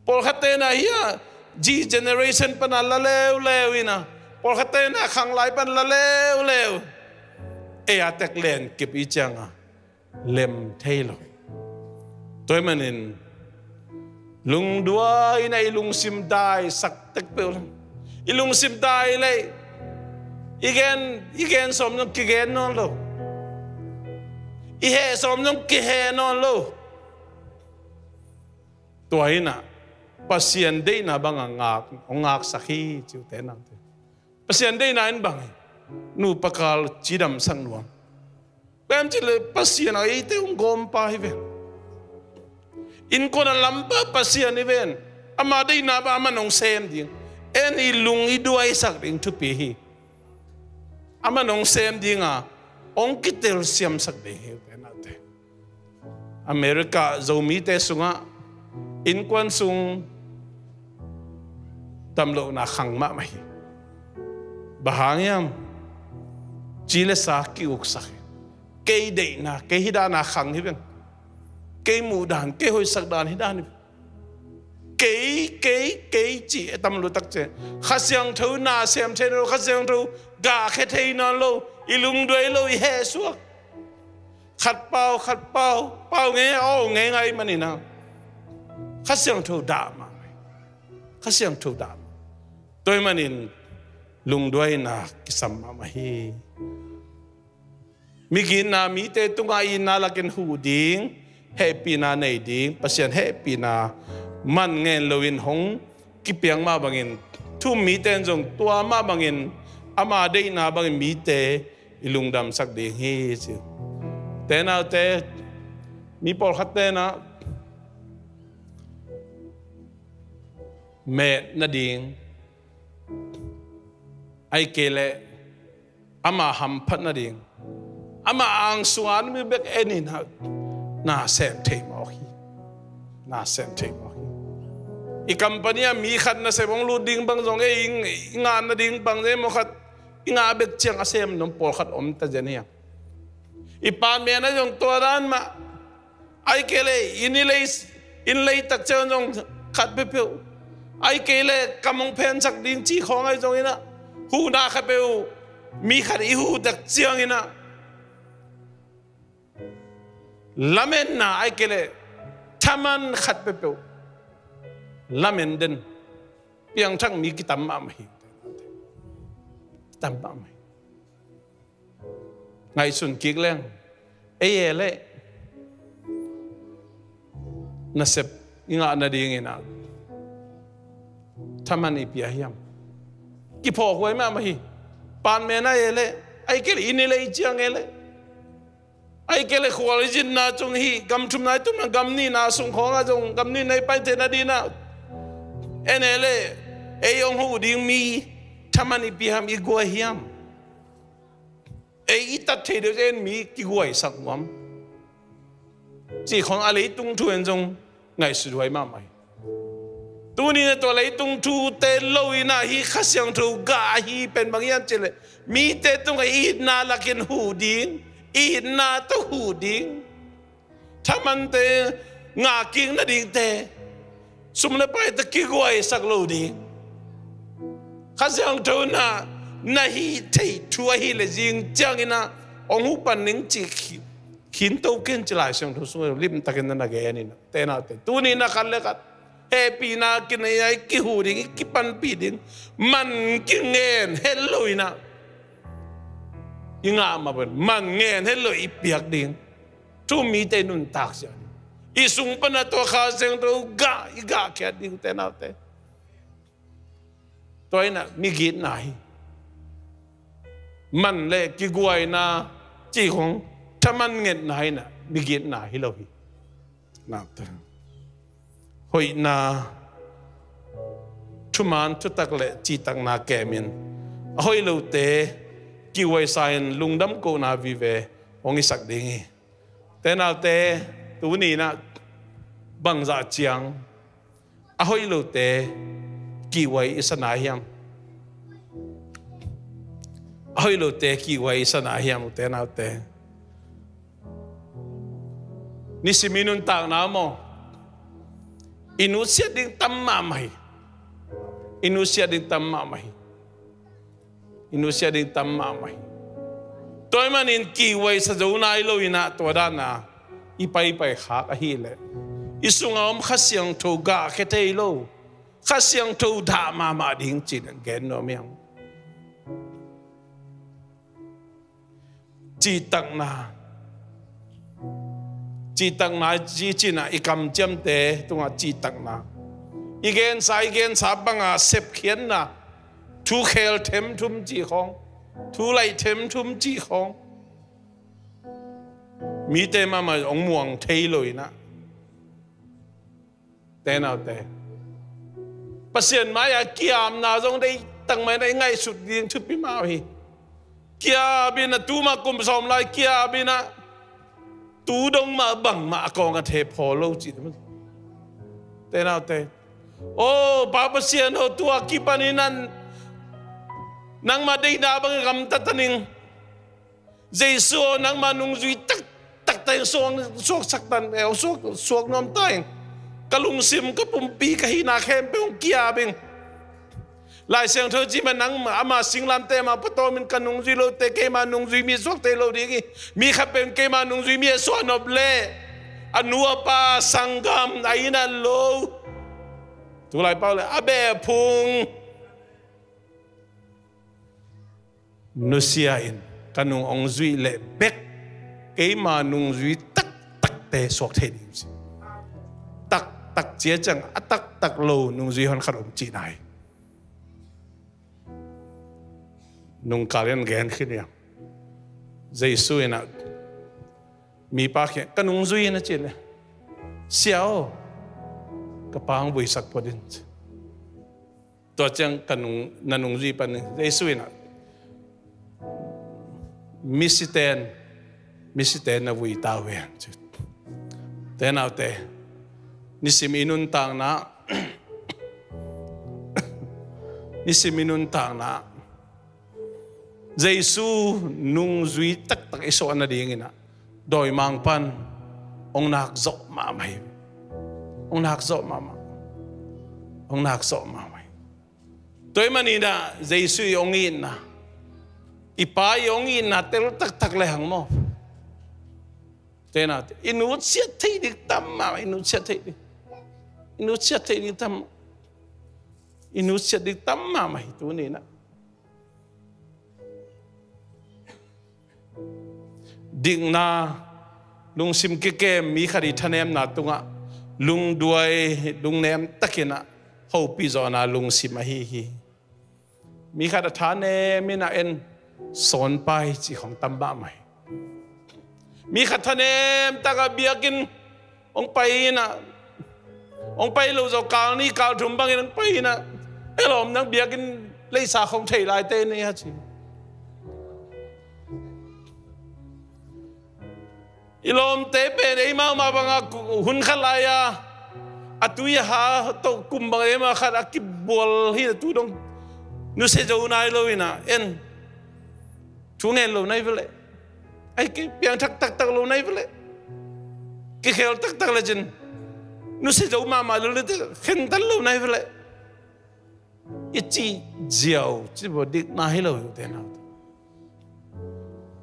pawlkhatte na hia, G generation pana la leuleu ina, pawlkhatte na khanglai pan la leuleu. Ei a tek len kip i cianga lem thei lo. Tua ahih manin lungduai ina i lungsim daisak tek peuh lo. I lungsim dai leh i gen, i gen sawm zong kigen nawn lo. I heh sawm zong kiheh nawn lo. Tua ina Pasian deihna banga ngak, hong ngaksak hi ci uh te naute. Pasian deihna in bang hi? Nupa kal cidamsak nuam. Bang hiam cih leh Pasian a eite hong gawmpa hi ven. Innkuan a lampa Pasian hi ven. Ama deihna bang aman hong sem ding. En i lung i duaisak ding thupi hi. Aman hong sem dinga hong kitelsiamsak ding hi te naute. America Zomite sungah innkuan sung damlohna khang mahmah hi. Bang hang hiam? Ci le sa ki-uksak hi. Kei deihna, kei hih dana khang hi veng. Kei muhdan, kei hoihsakdan hih dan hi veng. Kei, kei, kei cih a tam lua tak ciang Kha Siangtho na sem thei nawn lo, Kha Siangtho gahkhia thei nawn lo, i lungduai lo, i hehsuak. Khat pau, khat pau, pau ngei, aw ngei ngai manin ah Kha Siangtho dah mahmah hi. Kha Siangtho dah mahmah. Tua ahih manin lungduaina kisam mahmah hi. Migitna mite tungah itna lakin huh ding, hehpihna nei ding, Pasian hehpihna man ngen loin hong kipiak mah bangin, thu-um mite in zong tua mah bangin ama deihna bangin mite i lungdamsak ding hi ci. Te naute, mi pawlkhat tenah met nading, ahih kei leh ama hamphat nading, ama angsunga na mi bek en in ah, na sem thei mawk hi. Na sem thei mawk hi. I company ah mi khat nasep hong lut ding bang zong ei, i ngah nading bang zong ei, maw khat i ngah bek ciang a sem nuam pawlkhat om ta zen hiam? I pan mena zong tua dan mah. Ahih kei leh inn i lei, inn lei tak ciang zong khat peuhpeuh. Ahih kei leh kam hong phensak ding cih khawng ahi zongin ah, huhna khat peuh mi khat i huh tak ciangin ah, lamenna ahih kei leh thaman khat peuhpeuh lamen den, piangthak mi kitam mahmah hi. Kitam mahmah hi. Ngaihsun kik leng, ei e leh nasep i ngah nadingin ah thaman i pia hiam? Kiphawkhuai mahmah hi. Pan mena e leh, ahih kei leh inn i lei ciang e leh, ahih kei leh khual i zinna cung hi, gam thumna i tupna, gam nihna sung khawngah zong, gam nihna i paite nadingin ah en e leh, ei hong huh ding mi thaman i pia hiam, i guai hiam? Ei i tat thei deuh en mi kiguaisak nuam cih khawng a leitung thu in zong ngaihsut huai mahmah hi. Tuni na tua leitung thute lo in ah hih Kha Siangtho gah ahi pen bang hiam cih leh mite tungah i itna lakin huh ding, i itna tawh huh ding, thamante ngah kik nadingte, sum le paite kiguaisak lo ding. Kha Siangtho na, na hih theih thu ahih leh zing ciangin ah hong huh pan ning cih khi, khinto ken ci Lai Siangtho sungah limtakin na na gen in ah. Te naute, tuni na khat le khat hehpihna kinei a i kihuh ding, i kipanpih ding, man kingen het lo in ah i ngah mah bang, man ngen het lo i piak ding. Thu mite nuntak sia ding. I sung pan a tua Kha Siangtho gah, i gahkhiat ding te naute. Tua in ah migitna hi. Man le kiguaina cih khong thaman ngetna in ah migitna hi lo hi. Naute, hoihna, thuman thutak le cihtakna kemin a hoih lote kihuaisa in lungdam kohna vive hong hisak ding hi. Te naute, tuni na bangzah ciang a hoih lote kihuai i sa na hiam? A hoih lote kihuai i sa na hiam, ute naute? Nisim i nuntakna maw, i nutsiat ding tam mahmah hi. I nutsiat ding tam mahmah hi. I nutsiat ding tam mahmah hi. Tua ahih manin kihuai sa zo nai lo in ah tua dan a i paipai khak ahih leh i sungah om Kha Siangtho gahkhia thei lo, Kha Siangtho dah mahmah ding ci-in gen nuam hi hang. Cihtakna. Cihtakna ci-in ah i kamciamte tungah cihtakna. I gensa, i gensa banga sepkhiatna. Thu khel themthum cih khawng, thu laih themthum cih khawng, mite mahmah hong muang thei lo in ah. Te naute, Pasian mai-ah ki-apna zong deih tak mai na i ngaihsut ding thupi mah hi. Ki-ap in ah, tu mah kum sawm lai ki-ap in ah, tu dong mah bangmah a kawng a the phaw lo cih. Te naute, o Pa Pasian aw, tua kipan in ah nangmah deihna bangin gamta ta ning. Jesu aw, nangmah nungzui taktak ta in suak, suaksak ta in, eh, suak, suak nuam ta in. Ka lungsim, ka pumpi, ka hihna khempeuh hong ki-ap ing. Lai Siangtho cih mah, nangmah, ama singlamteh mah patawmin ka nungzui lote keima nungzui mi suak thei lo ding hi. Mi khatpeuh in keima nungzui mi a suah nop leh a nu a pa, sanggam, a inn a lo, tu lai pau leh a beh phung nusia in ka nung hong zuih leh bek keima nungzui taktakte suak thei ding hi. Taktak ci-a ciang a taktak lo nungzui hon khat om cihna hi. Nungkal in gen khin hi hang. Jesu in ah mipa kiang ka nungzui in a cih leh, Sia aw, ka pa hong vuisak phot in. Tua ciang ka nung, na nungzui pan in, Jesu in ah, misiten, misiten na vui ta uh hen. Te naute, nisim i nuntakna, nisim i nuntakna, Jesu nungzui taktak i suah nadingin ah dawimangpa'n hong nakzawh mahmah hi. Hong nakzawh mahmah. Hong nakzawh mahmah hi. Tua ahih manin ah Jesu i hong itna, i Pa i hong itna tel taktak lehang maw, te naute, i nutsiat theih ding tam mahmah, i nutsiat theih ding. I nutsiat theih ding tam, i nutsiat ding tam mahmah hi tuni-in ah. Dikna, lungsim kikem, mi khat i thanemna tungah lungduai, lungnem takin ah hopih zawhna lungsim ahi hi. Mi khat a thanem in ah en sawnpai cih khong tam mahmah hi. Mi khat thanem tak a biakinn hong pai in ah, hong pai lo zaw kal nih kal thum bangin hong pai in ah, "E lawm, nang biakinn leisa khong thei lai teh ni," a ci. I lawmte pen eimau mah bangah hun khat lai-a A tui a ha tawh kum bang em a khat a kibual hi a, tu dong nusia zo nai lo in a, en thu ngen lo nai ve leh. Ai, kei piangthak taktak lo nai ve leh. Kikhel taktak le cin nusia zo mahmah lo le te, khentan lo nai ve leh. I cih ziau ci bawh dikna hi lo hi ute naute.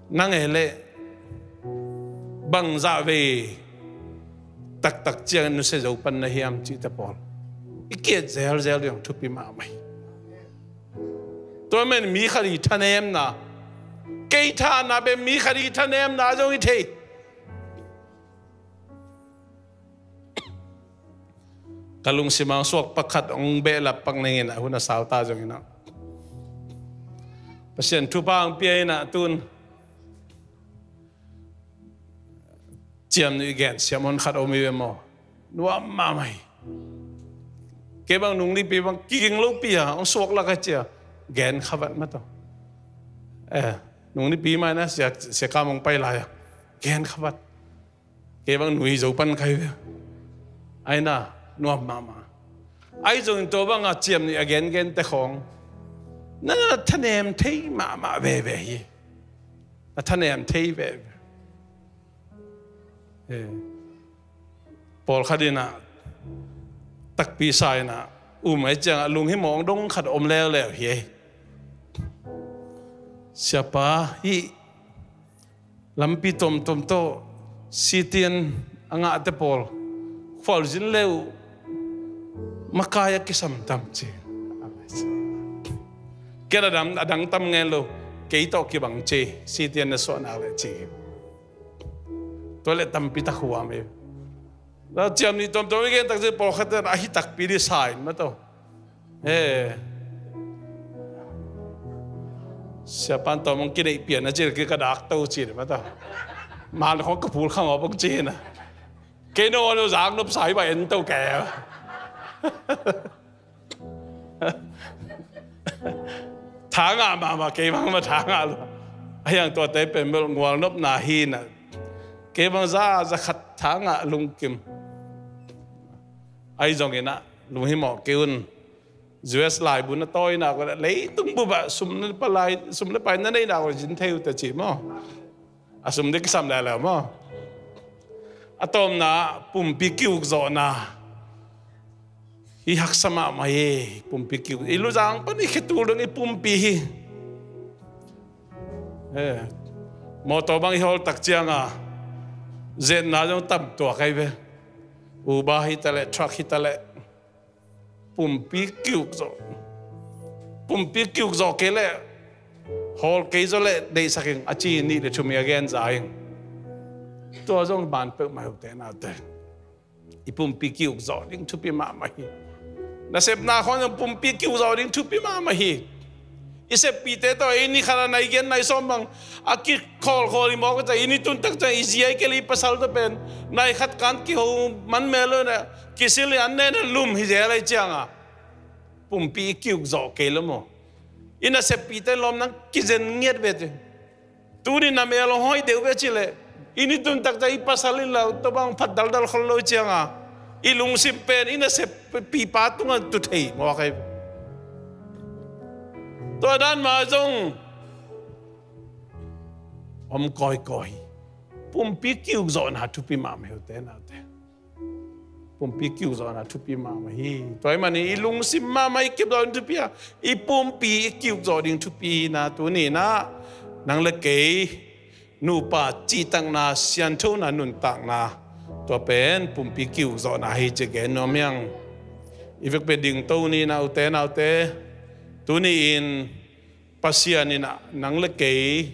Nang e leh bangzah vei taktak ciang nusia zo pan na hiam cihte pawl i kiat zelzel ding thupi mahmah hi. Tua men mi khat i thanemna, kei thana pen mi khat i thanemna zong i thei. Ka lungsim ah suak pakhat hong behlap pak ning in a, hun a sau ta zongin a, Pasian thupha hong pia in a, tun ciamnuih gen siamhon khat om hi ve maw. Nuam mahmah hi. Kei bang nung nipi bang kiging lopi a hong suak lak a cia gen khavat mah tawh. Eh, nung nipi mah in a sia, sia kam hong pai lai a gen khavat. Kei bang nui zo pan kai ve. Ai na, nuam mahmah. Ai zongin tua bang a ciamnuih a gengen te khawng na, na thanem thei mahmah veve hi. Na thanem thei veve. Eh. Pawlkhat in a takpi sa in a um ai ciang a lunghimawh dong khat om leuleu hi. Siapa, hih lampi tuamtuam tawh sitian a ngahte pawl khualzin le uh makai a kisam tam ci. Ken a dang, a dang tam ngen lo, kei tawh kibang ci, sitian na suahnak le ci. Tua le tampi tak huam hi. Ciamnuih tuamtuam i gen tak ci pawlkhat a hi takpi di sa in mah tawh. He. Siapan tawh mong kineih pian a ci le ki ka dak to ci le mah tawh. Man khong ka phul khang aw bang ci na. Kei no lo zak nop sa hi ba en to ke. Tha ngah mahmah kei bang mah tha ngah lo. A hiang tuate pen bel ngualnopna hi na. Kei bang za, za khat tha ngah lungkim. Ai zongin a lunghimawh kei un. U S laibu na tawi nak uh le leitung bup ah sum le pai, sum le pai na nei nak uh zin thei uh ta ci maw. A sum ding kisam leuleu maw. A tawpna pumpi ki-ukzawhna. Hi haksa mahmah hi, pumpi ki-uk. I luzang pan i khetul dong i pumpi hi. Eh, mawtaw bang i hawl tak ciang a zetna zong tam tuak ai ve. Uber hi ta le, truck hi ta le. Pumpi ki-ukzawh. Pumpi ki-ukzawh kei le hawl kei zaw le deihsak ing a ci nih le thum i a gen za ing. Tua zong ban peuhmah hi ute naute. I pumpi ki-ukzawh ding thupi mahmah hi. Nasepna khawng zong pumpi ki-ukzawh ding thupi mahmah hi. I seppihte tawh ei ni khat a nai gen nai sawm bang a kikhawlkhawl i mawk a ca i ni tun tak ciang i zi ai kei le i pasal tawh pen nai khat kan kiho man mel lo na kisil i an nen a lum hi zel ai ciang a pumpi i ki-ukzawh kei lo maw. I naseppihte lawm nang kizen ngiat ve ci. Tuni na mel hong hoi deuh ve ci le i ni tun tak ciang i pasal in la tua bang phat daldal khol lo ciang a i lungsim pen i naseppihpa tungah tu thei mawk ai. Tua dan mah zong om kawikawi. Pumpi ki-ukzawhna thupi mahmah hi ute naute. Pumpi ki-ukzawhna thupi mahmah hi. Tua ahih manin i lungsim mahmah i kipzawh ding thupi a, i pumpi i ki-ukzawh ding thupi hi na, tuni in ah nang le kei nupa cihtakna, sianthona, nuntakna, tua pen pumpi ki-ukzawhna hi ci gen nuam hi ing. I vekpi-in dingto ni na ute naute, tuni in Pasian in ah nang le kei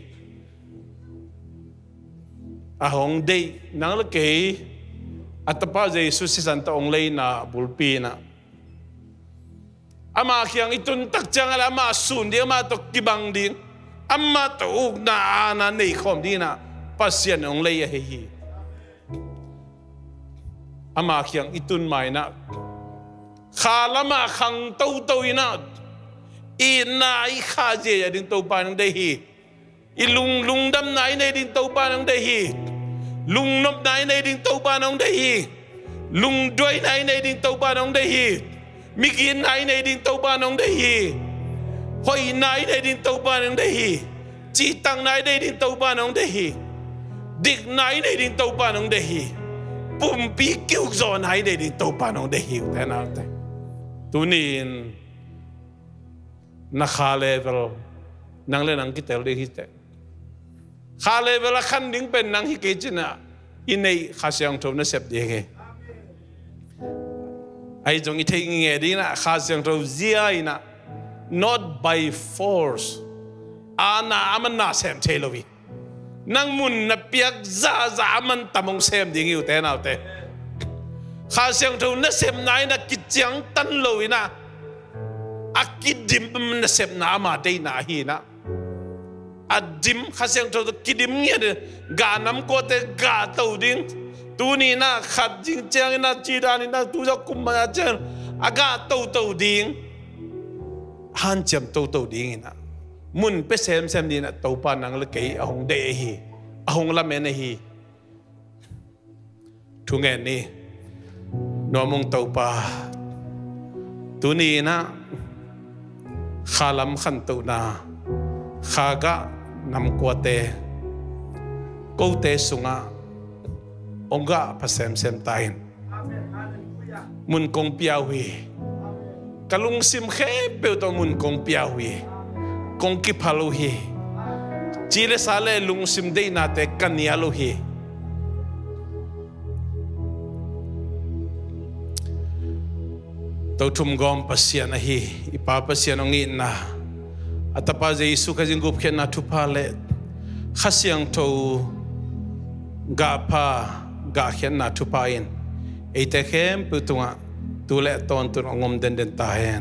a hong deih, nang le kei a Tapa Jesu sisan tawh hong leina bulpi in ah ama kiang i tun tak ciang a le ama sun ding, ama tawh kibang ding, ama tawh ukna aana nei khawm ding in ah Pasian in hong lei ahi hi. Ama kiang i tun ma in ah kha lamah khang toto in ah itna i khah ziahziah ding Topa in hong deih hi. I lung, lungdamna i nei ding Topa in hong deih hi. Lungnopna i nei ding Topa in hong deih hi. Lungduaina i nei ding Topa in hong deih hi. Migitna i nei ding Topa in hong deih hi. Hoihna i nei ding Topa in hong deih hi. Cihtakna i nei ding Topa in hong deih hi. Dikna i nei ding Topa in hong deih hi. Pumpi kiukzawhna i nei ding Topa in hong deih hi, ute naute. Tuni-in na kha level nang le nang kitel ding hi teh. Kha level a khan ding pen nang hi kei cin ah, i neih Kha Siangtho nasep ding hi. Ahi zong i theih ngei ding in ah, Kha Siangtho zia in ah, not by force. A na, a man na sem thei lo hi. Nang mun na piak zahzah a man tam hong sem ding hi, ute naute. Kha Siangtho nasepna in ah kiciangtan lo in ah, a kidim nasepna ama deihna hi in ah. A dim, Kha Siangtho tawh kidim ngiat in, gah nam kuate gah to ding. Tuni in ah khat zing ciangin ah, ci dan in ah, tu zah kum mah ciangin a gah toto ding. Hanciam toto ding in ah, mun pia semsem ding in ah, Topa nang le kei a hong deih ahi, a hong lamen ahi. Thungen ni. Nuam ung Topa. Tuni in ah, kha lam khantohna, kha gah nam kuate, kote sungah hong gah pha semsem ta in. Mun kong pia uh hi. Ka lungsim khempeuh tawh mun kong pia uh hi. Kong kiphal uh hi. Ci le sa le lungsim deihnate ka nial uh hi. Tothum gawm Pasian ahi i Pa Pasian hong itna, a Tapa Jesu Khazih gupkhiatna thupha le Kha Siangtho gahpha gahkhiatna thupha in eite khempeuh tungah tu le tawntung hong om denden ta hen.